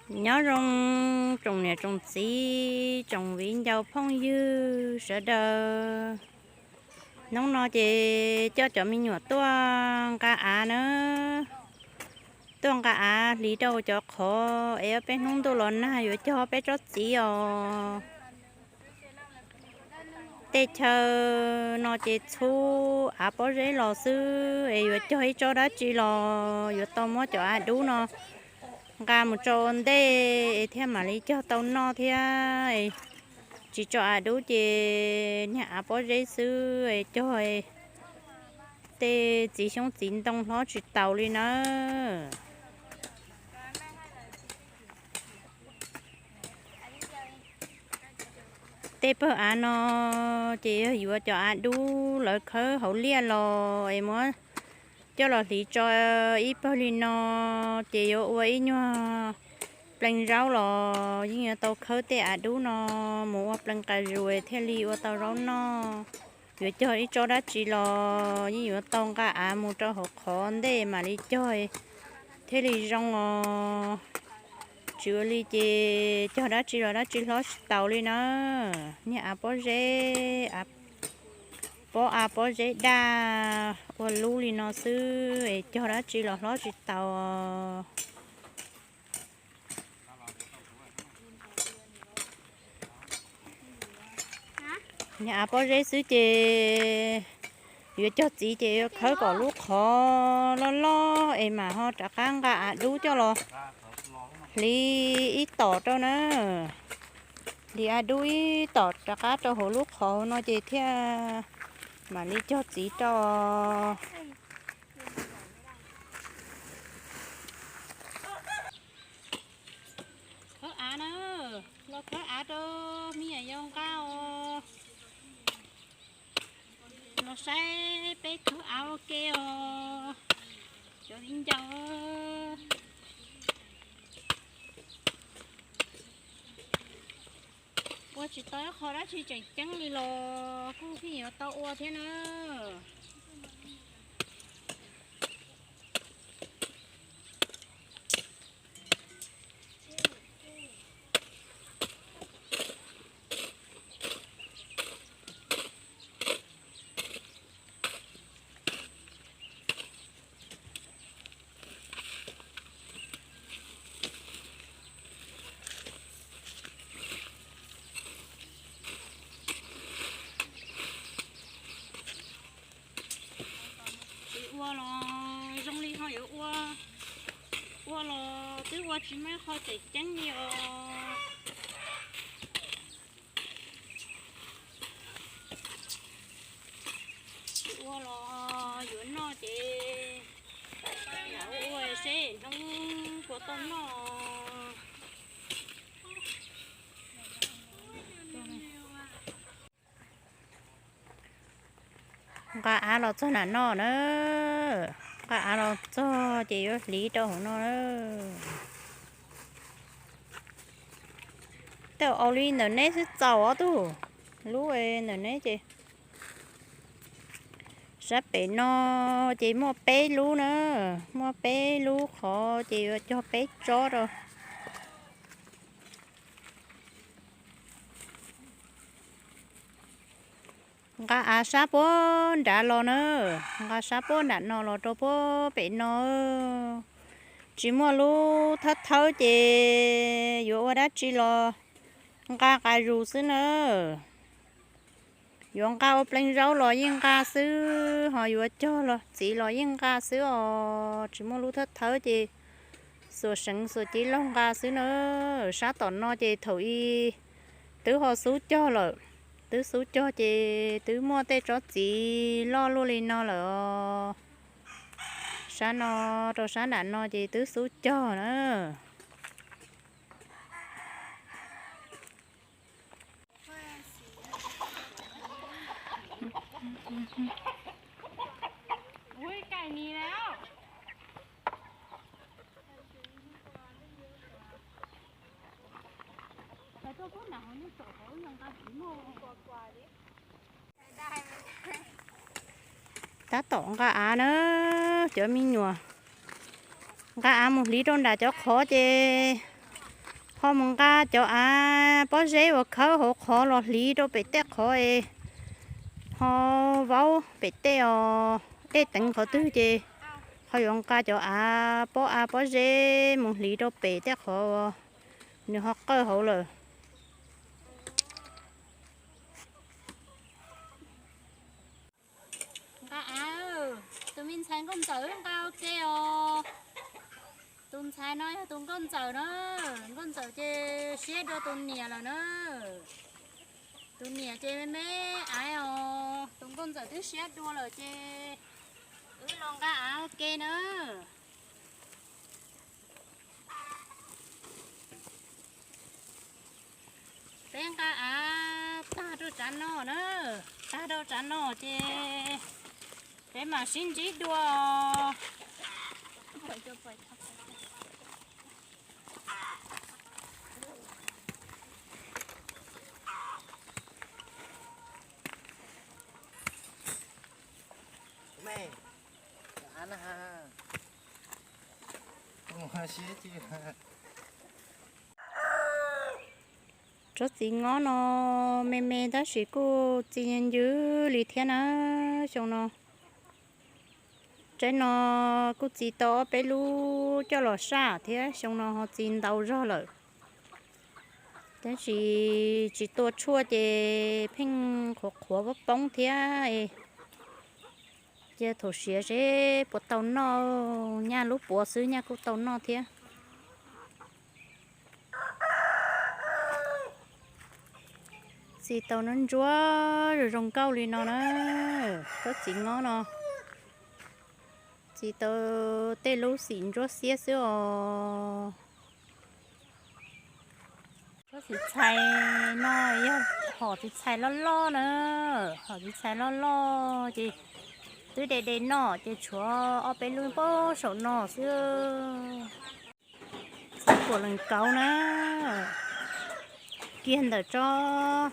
Nyob zoo tsoom niam tsoom txiv, tsoom viv ncaus phooj ywg sawv daws. Hnub no ces coj cov me nyuam tuaj nqa av na, tuaj nqa av hliv rau cov qhov es peb hnub ntuj los nag yuav cog peb tsob txiv os. Tej chaw no ces txhub av pob zeb los xwb es yuav cog ib tsob dab tsi los yuav tau muab cov av dub no nqa mus tso ua ntej es thiaj mam li cog tau noj thiab. Tsis tso av dub ces niag av pob zeb xwb es cog tej txiv xyoob txiv ntoo hlob tsis taus li nawb. Tej pawg av no ces yog yuav cov av dub lawv khawb hauv liaj los es muab coj los hliv tso ib pawg li no, ces yuav ua ib nyuag plees zaub los yeej yuav tau khawb tej av dub no mus ua plees qas zus thiaj li ua tau zaub noj. Yuav cog ib tsob dab tsi los yeej yuav tau nqa av mus rau hauv qhov ntej mam li cog thiaj li zoo os. Tsis ua li ces cog dab tsi los dab tsi hlob tsis taus li na. Niag av pob zeb, pob av pob zeb daj ua lub li no xwb es cog dab tsi los hlob tsis taus. Niag av pob zeb xwb ces yuav cog txiv ces yuav khawb kom lub qhov loj loj es mam ho rov qab nqa av dub coj los hliv ib tom rau na. Hliv av dub ib tom rov qab rau hauv lub qhov no ces thiaj mam li cog txiv rau. Khawb av na, los khawb av rau me nyuam yaus nqa os. Los saib peb khawb av ua ke os. Cov viv ncaus, ua tsis tau ib qho dab tsi tseem ceeb li los kuj thiaj yuav tau ua thiab na. Tsis ua los zoo li ho yuav ua, ua los twb ua tsis muaj qho tseem ceeb li os. Tsis ua los yuav noj ces lam ua ua seb hnub puas tau noj. Nqa av los txog nram no na, nqa av los txog ces yuav hliv rau hauv no na. Tej zaum li ntawm neb xwb txaus ob tug, lub ntawm neb ces. Sab pem no ces muaj peb lub na, muaj peb lub qhov ces yuav cog peb tsob rau. Nqa av sab puag nrad los na, nqa sab puag nram no los rau puag pem no. Tsis muaj lub thawb thawb ces yuav ua dab tsi los nqa qas zus xwb na. Yuav nqa ua pleev zaub los yeej nqa xwb, ho yuav cog los txiv los yeej nqa xwb os. Tsis muaj lub thawb thawb ces xuas seev xuas cev laug nqa xwb na. Sab tom no ces thaum ub twb ho xub cog lawm, twb xub cog ces twb muaj tej tsob txiv loj luaj li no lawm os. Sab no rau sab nram no ces twb xub cog na. Tab tom nqa av na, cov me nyuam nqa av mus hliv rau nram cov qhov ces Ho mus nqa cov av pob zeb uas khawb hauv qhov los hliv rau pem tej qhov es ho vaub pem tej os, dej teev qhov twg ces ho yuav nqa cov av pob av pob zeb mus hliv rau pem tej qhov uas nws ho qawj hauv lawm. Nqa av, tus me ntxhais nkauj ntxawm nqa ua ke os. Tus ntxhais no yog tus nkauj ntxawm na, nkauj ntxawm ces siab dua tus niam lawm na. Tus niam ces me me aiv os, tus nkauj ntxawm twb siab dua lawm ces wb los nqa av ua ke na. Peb nqa av tag rau tsav no na, tag rau tsav no ces peb mam sib ntsib dua. Tsob txiv ngob no me me tab sis kuj txi ncw li thiab na. Xyoo no tsaib no kuj txi tau ob peb lub coj los saj thiab, xyoo no ho txi ntau zog lawm. Tab sis tsis tua tshuaj ces pheej qhuav qhuav poob poob thiab. Cia thaum siav seb puas tau noj, nyaj lub puav xwb nyaj kuj tau noj thiab. Txi tau ntsuab ntsuab zoo zoo nkauj li no na. Tsob txiv ngob no txi tau tej lub xim ntsuab xiab xwb os. Tsob txiv txhais no yog hom txiv txhais loj loj na, hom txiv txhais loj loj ces twb de de noj ces tshuav ob peb lub pab saum no xwb. Txiv puam lees kauv na, kiag ntawm tsob,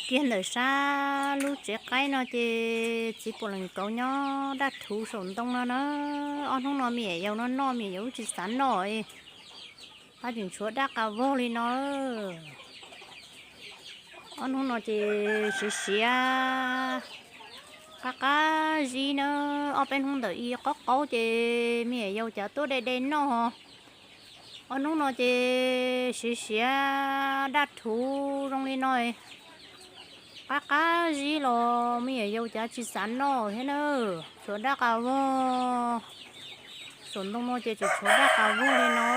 kiag ntawm sab lub tsev qaib no ces txiv puam lees kauv nyob daj rhuv saum ntoo no na. Ob hnub no me nyuam yaus no noj me nyuam yaus tsis xav noj, qab tseem tshuav dab qa vog li no. Ob hnub no ces siav siav qab qab zib na, ob peb hnub ntawm ib qob qaub ces me nyuam yaus cav tuaj de de noj. Ob hnub no ces siav siav daj rhuv zoo li no, qab qab zib los me nyuam yaus cav tsis xav noj thiab na. Tshuav dab qa vog, saum ntoo no ces tseem tshuav dab qa vog li no.